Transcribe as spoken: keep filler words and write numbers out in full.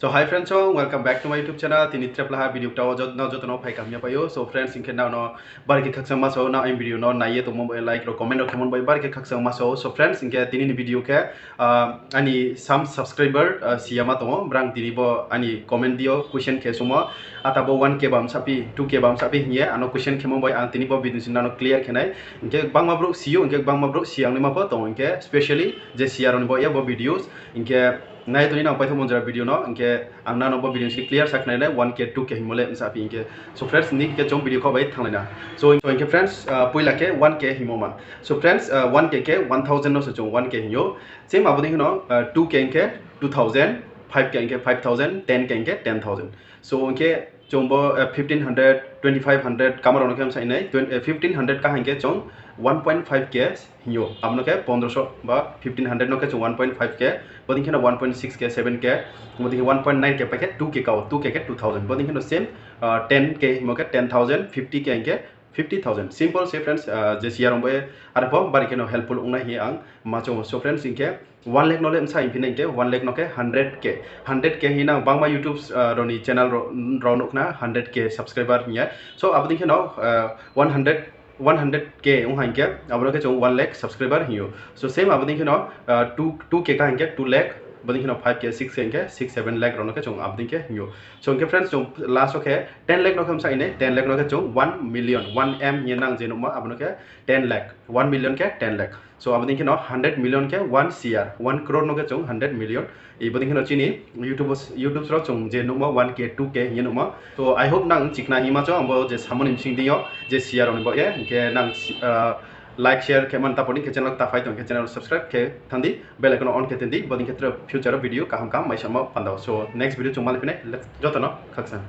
So hi friends, so welcome back to my YouTube channel. Tini treplaha video ktao joto no, joto no phai kaham ya pai ou. So friends, hing khe nang no bari khe khakchangma sao, nang aini video no nai ye tongmo bai, like rao comment rao khe mon bai bari khe khakchangma sao. So friends, hing khe tini ni video khe, ah, aini some subscriber, ah, si ya ma tong ou, brang tini bo aini comment video question khe sungmo, ata bo one K bam saphi, two K bam saphi hing ye ano question khe mon bai ang tini bo video sing nang no clear khe nai. Hing khe gbangma brouh si ou, hing khe gbangma brouh si ya ongnaima pho tong ou, hing khe specially je si ya rao ni bo ya bo videos, hing khe nai tong ni nang paithaoh Monjra video no, hing khe ang nang no bo video sing clear sa khnari nai, one K, two K hingmo le bsa phi hing khe. So friends, ni khe chung video kho bai thannglai na. So hing khe friends, ah, poila khe one K hingmo ma. So friends, ah, one K khe one thousand no se chung one K hing ou. Same abo dei khe no, ah, two K hing khe two thousand, five K hing khe five thousand, ten K hing khe ten thousand. So hing khe chung bo, ah, fifteen hundred, twenty five hundred kama rao no khe bsa nai, twen-, eh, fifteen hundred kaha hing khe chung one point five K hing ou. Abo no khe pondroso ba fifteen hundred no khe chung one point five K, bo dei khe no one point six K, seven K, bo dei khe one point nine K pai khe two K ka ou, two K khe two thousand, bo dei khe no same, ah, ten K hingmo khe ten thousand, fifty K hing khe fifty thousand. Simple se friends, ah, je si ya rao bo ye, are pho bari khe no helpful ong nai hing ye ang ma choung ou. So friends, hing khe one lakh no le bsa hing phi nai hing khe one lakh no khe hundred K, hundred K hing ye nang bangma YouTube, ah, rao ni channel rao, rao nuh khna hundred K subscriber hing ye. So abo dei khe no, ah, one hundred, one hundred K ong ha hing khe abo no khe chung one lakh subscriber hing ou. So same abo dei khe no, ah, two, two K ka hing khe two lakh, bo dei khe no five K, six K hing khe six, seven lakh rao no khe chung abo dei khe hing ou. So hing khe friends, chung last wo khe ten lakh no khe bsa nai, ten lakh no khe chung one million, one M hing ye nang je nuhmo abo no khe ten lakh, one million khe ten lakh. So abo dei khe no hundred million khe one C R, one crore no khe chung hundred million. Ibo dei khe no chini YouTube, YouTube rao chung je nuhmo one K, two K hing ye nuhmo. So I hope nang chikna hingma chong, ang bo je samo ni bsing dei yo, je si ya rao ni bo ye, hing khe nang, ah, like, share khe man ta pho ni khe channel ta phai tong khe channel subscribe khe thanng di, bell icon on khe thanng di, bo dei khe tre future wo video kaham kaham mai samo panda ou. So next video chung malai phi nai, joto no khakchang.